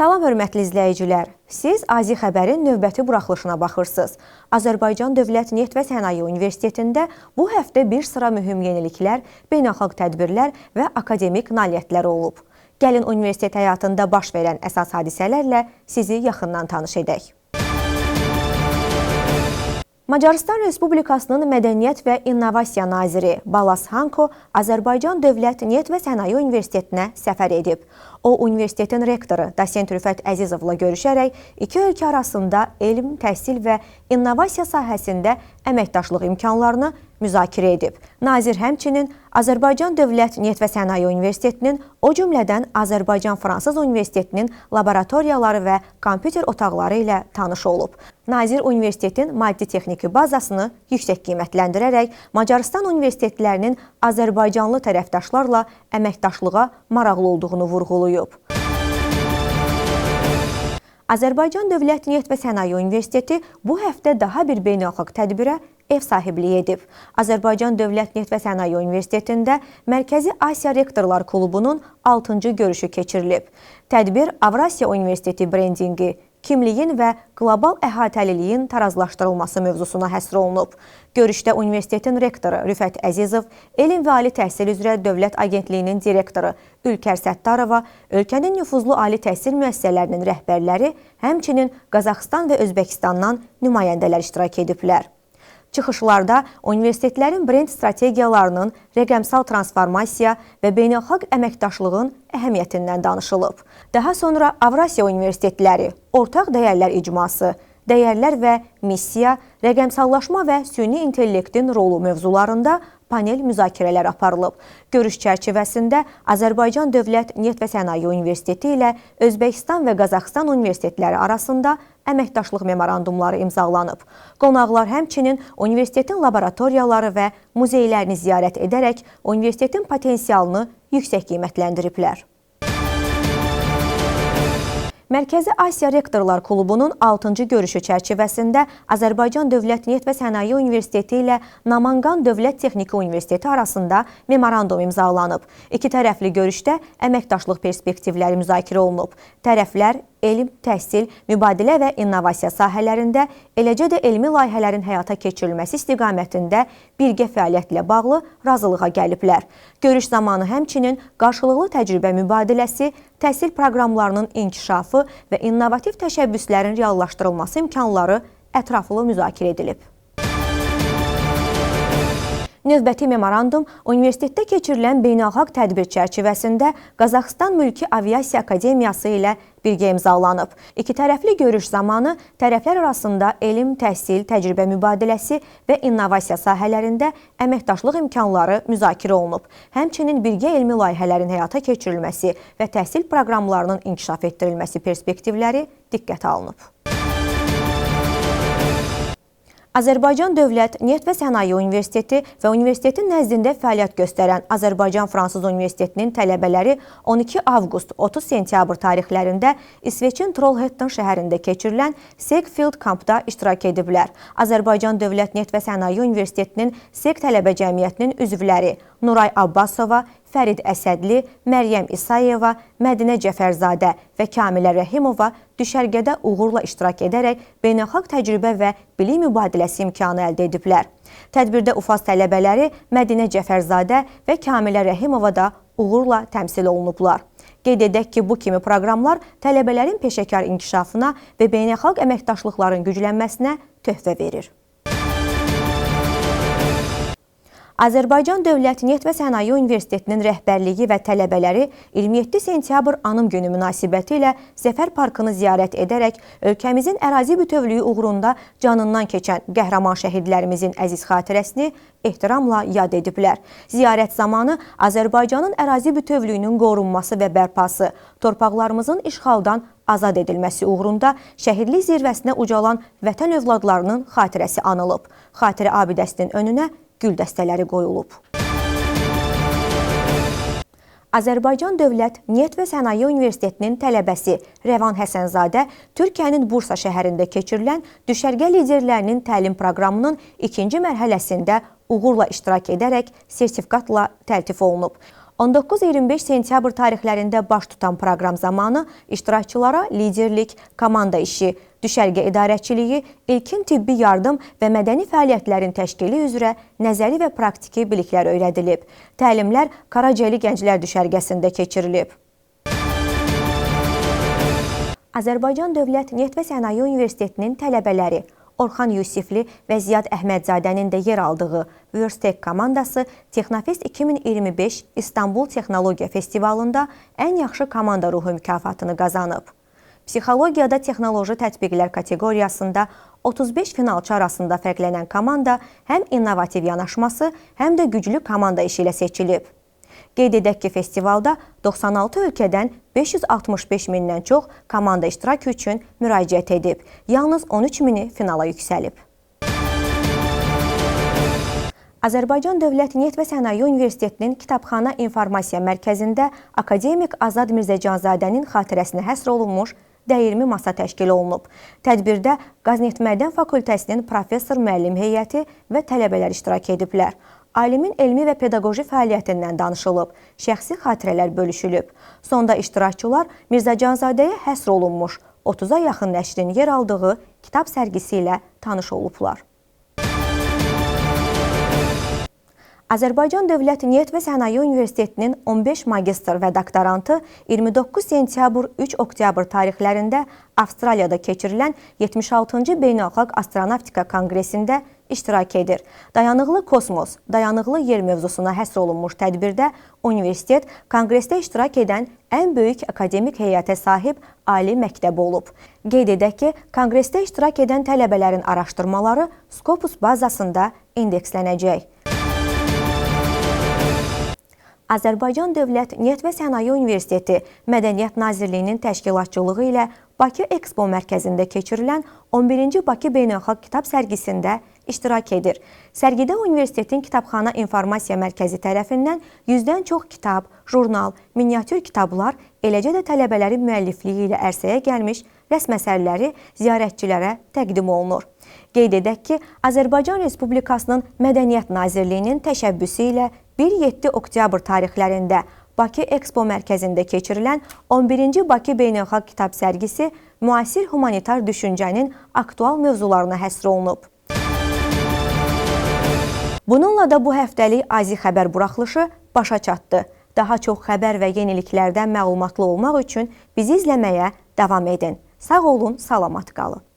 Salam hörmətli izləyicilər. Siz Azi Xəbərin növbəti buraxılışına baxırsınız. Azərbaycan Dövlət Neft və Sənaye Universitetində bu həftə bir sıra mühüm yeniliklər, beynəlxalq tədbirlər və akademik nailiyyətlər olub. Gəlin universitet həyatında baş verən əsas hadisələrlə sizi yaxından tanış edək. Macarıstan Respublikasının Mədəniyyət və İnnovasiya Naziri Balas Hanko Azərbaycan Dövlət Neft və Sənaye Universitetinə səfər edib. O, universitetin rektoru dosent Rüfət Əzizovla görüşərək iki ölkə arasında elm, təhsil və innovasiya sahəsində əməkdaşlıq imkanlarını müzakirə edib. Nazir həmçinin Azərbaycan Dövlət Neft və Sənaye Universitetinin, o cümlədən Azərbaycan-Fransız Universitetinin laboratoriyaları və kompüter otaqları ilə tanış olub. Nazir universitetin maddi-texniki bazasını yüksək qiymətləndirərək Macarıstan universitetlərinin azərbaycanlı tərəfdaşlarla əməkdaşlığa maraqlı olduğunu vurğulayıb. Azərbaycan Dövlət Neft və Sənaye Universiteti bu həftə daha bir beynəlxalq tədbirə ev sahibliyi edib. Azərbaycan Dövlət Neft və Sənaye Universitetində Mərkəzi Asiya Rektorlar Klubunun 6-cı görüşü keçirilib. Tədbir Avrasiya Universiteti brendingi, kimliyin və qlobal əhatəliliyin tarazlaşdırılması mövzusuna həsr olunub. Görüşdə universitetin rektoru Rüfət Əzizov, Elm və Ali Təhsil üzrə Dövlət Agentliyinin direktoru Ülker Səttarova, ölkənin nüfuzlu ali təhsil müəssisələrinin rəhbərləri, həmçinin Qazaxıstan və Özbəkistandan nümayəndələr iştirak ediblər. Çıxışlarda universitetlərin brend strategiyalarının rəqəmsal transformasiya və beynəlxalq əməkdaşlığın əhəmiyyətindən danışılıb. Daha sonra Avrasiya universitetləri, ortaq dəyərlər icması, dəyərlər və missiya, rəqəmsallaşma və süni intellektin rolu mövzularında panel müzakirələr aparılıb. Görüş çərçivəsində Azərbaycan Dövlət Neft və Sənaye Universiteti ilə Özbəkistan və Qazaxıstan universitetləri arasında əməkdaşlıq memorandumları imzalanıb. Qonaqlar həmçinin universitetin laboratoriyaları və muzeylərini ziyarət edərək universitetin potensialını yüksək qiymətləndiriblər. Mərkəzi Asiya Rektorlar Klubunun 6-cı görüşü çərçivəsində Azərbaycan Dövlət Neft və Sənaye Universiteti ilə Namangan Dövlət Texniki Universiteti arasında memorandum imzalanıb. İki tərəfli görüşdə əməkdaşlıq perspektivləri müzakirə olunub. Tərəflər elm, təhsil, mübadilə və innovasiya sahələrində, eləcə də elmi layihələrin həyata keçirilməsi istiqamətində birgə fəaliyyətlə bağlı razılığa gəliblər. Görüş zamanı həmçinin qarşılıqlı təcrübə mübadiləsi, təhsil proqramlarının inkişafı və innovativ təşəbbüslərin reallaşdırılması imkanları ətraflı müzakirə edilib. Növbəti memorandum universitetdə keçirilən beynəlxalq tədbir çərçivəsində Qazaxıstan Mülki Aviasiya Akademiyası ilə birgə imzalanıb. İki tərəfli görüş zamanı tərəflər arasında elm, təhsil, təcrübə mübadiləsi və innovasiya sahələrində əməkdaşlıq imkanları müzakirə olunub. Həmçinin birgə elmi layihələrin həyata keçirilməsi və təhsil proqramlarının inkişaf etdirilməsi perspektivləri diqqətə alınıb. Azərbaycan Dövlət Neft və Sənaye Universiteti və universitetin nəzdində fəaliyyət göstərən Azərbaycan-Fransız Universitetinin tələbələri 12 avqust 30 sentyabr tarixlərində İsveçin Trollhättan şəhərində keçirilən Segfield kampda iştirak ediblər. Azərbaycan Dövlət Neft və Sənaye Universitetinin Seg tələbə cəmiyyətinin üzvləri Nuray Abbasova, Fərid Əsədli, Məryəm İsayeva, Mədinə Cəfərzadə və Kamilə Rəhimova düşərgədə uğurla iştirak edərək beynəlxalq təcrübə və bilik mübadiləsi imkanı əldə ediblər. Tədbirdə Ufaz tələbələri Mədinə Cəfərzadə və Kamilə Rəhimova da uğurla təmsil olunublar. Qeyd edək ki, bu kimi proqramlar tələbələrin peşəkar inkişafına və beynəlxalq əməkdaşlıqların güclənməsinə töhfə verir. Azərbaycan Dövlət Neft və Sənaye Universitetinin rəhbərliyi və tələbələri 27 sentyabr Anım Günü münasibəti ilə Zəfər Parkını ziyarət edərək ölkəmizin ərazi bütövlüyü uğrunda canından keçən qəhrəman şəhidlərimizin əziz xatirəsini ehtiramla yad ediblər. Ziyarət zamanı Azərbaycanın ərazi bütövlüyünün qorunması və bərpası, torpaqlarımızın işğaldan azad edilməsi uğrunda şəhidlik zirvəsinə ucalan vətən övladlarının xatirəsi anılıb. Xatirə abidəsinin önünə gül dəstələri qoyulub. Azərbaycan Dövlət Neft və Sənaye Universitetinin tələbəsi Rəvan Həsənzadə Türkiyənin Bursa şəhərində keçirilən düşərgə liderlərinin təlim proqramının ikinci mərhələsində uğurla iştirak edərək sertifikatla təltif olunub. 19-25 sentyabr tarixlərində baş tutan proqram zamanı iştirakçılara liderlik, komanda işi, düşərgə idarəçiliyi, ilkin tibbi yardım və mədəni fəaliyyətlərin təşkili üzrə nəzəri və praktiki biliklər öyrədilib. Təlimlər Qaraceli Gənclər Düşərgəsində keçirilib. Azərbaycan Dövlət Neft və Sənaye Universitetinin tələbələri Orxan Yusifli və Ziyad Əhmədzadənin də yer aldığı Verstek komandası Texnofest 2025 İstanbul Texnologiya Festivalında ən yaxşı komanda ruhu mükafatını qazanıb. Psixologiyada texnoloji tətbiqlər kateqoriyasında 35 finalçı arasında fərqlənən komanda həm innovativ yanaşması, həm də güclü komanda işi ilə seçilib. Qeyd edək ki, festivalda 96 ölkədən 565 mindən çox komanda iştirak üçün müraciət edib. Yalnız 13 mini finala yüksəlib. Azərbaycan Dövlət Neft və Sənaye Universitetinin Kitabxana İnformasiya Mərkəzində akademik Azad Mirzəcanzadənin xatirəsinə həsr olunmuş dəyirmi masa təşkil olunub. Tədbirdə Qazneft-Mədən Fakültəsinin professor-müəllim heyəti və tələbələr iştirak ediblər. Alimin elmi və pedaqoji fəaliyyətindən danışılıb, şəxsi xatirələr bölüşülüb. Sonda iştirakçılar Mirzəcanzadəyə həsr olunmuş 30-a yaxın nəşrin yer aldığı kitab sərgisi ilə tanış olublar. Azərbaycan Dövlət Neft və Sənaye Universitetinin 15 magistr və doktorantı 29 sentyabr 3 oktyabr tarixlərində Avstraliyada keçirilən 76-cı Beynəlxalq Astronavtika Konqresində iştirak edir. Dayanıqlı kosmos, dayanıqlı yer mövzusuna həsr olunmuş tədbirdə universitet konqresdə iştirak edən ən böyük akademik heyətə sahib ali məktəb olub. Qeyd edək ki, konqresdə iştirak edən tələbələrin araşdırmaları Scopus bazasında indekslənəcək. Azərbaycan Dövlət Neft və Sənaye Universiteti Mədəniyyət Nazirliyinin təşkilatçılığı ilə Bakı Ekspo mərkəzində keçirilən 11-ci Bakı Beynəlxalq Kitab Sərgisində iştirak edir. Sərgidə Universitetin Kitabxana İnformasiya Mərkəzi tərəfindən 100-dən çox kitab, jurnal, miniatür kitablar, eləcə də tələbələrin müəllifliyi ilə ərsəyə gəlmiş rəsm əsərləri ziyarətçilərə təqdim olunur. Qeyd edək ki, Azərbaycan Respublikasının Mədəniyyət Nazirliyinin təşəbbüsü ilə 1-7 oktyabr tarixlərində Bakı Ekspo mərkəzində keçirilən 11-ci Bakı Beynəlxalq Kitab Sərgisi müasir humanitar düşüncənin aktual mövzularına həsr olunub. Bununla da bu həftəlik Azi xəbər buraxılışı başa çatdı. Daha çox xəbər və yeniliklərdən məlumatlı olmaq üçün bizi izləməyə davam edin. Sağ olun, salamat qalın.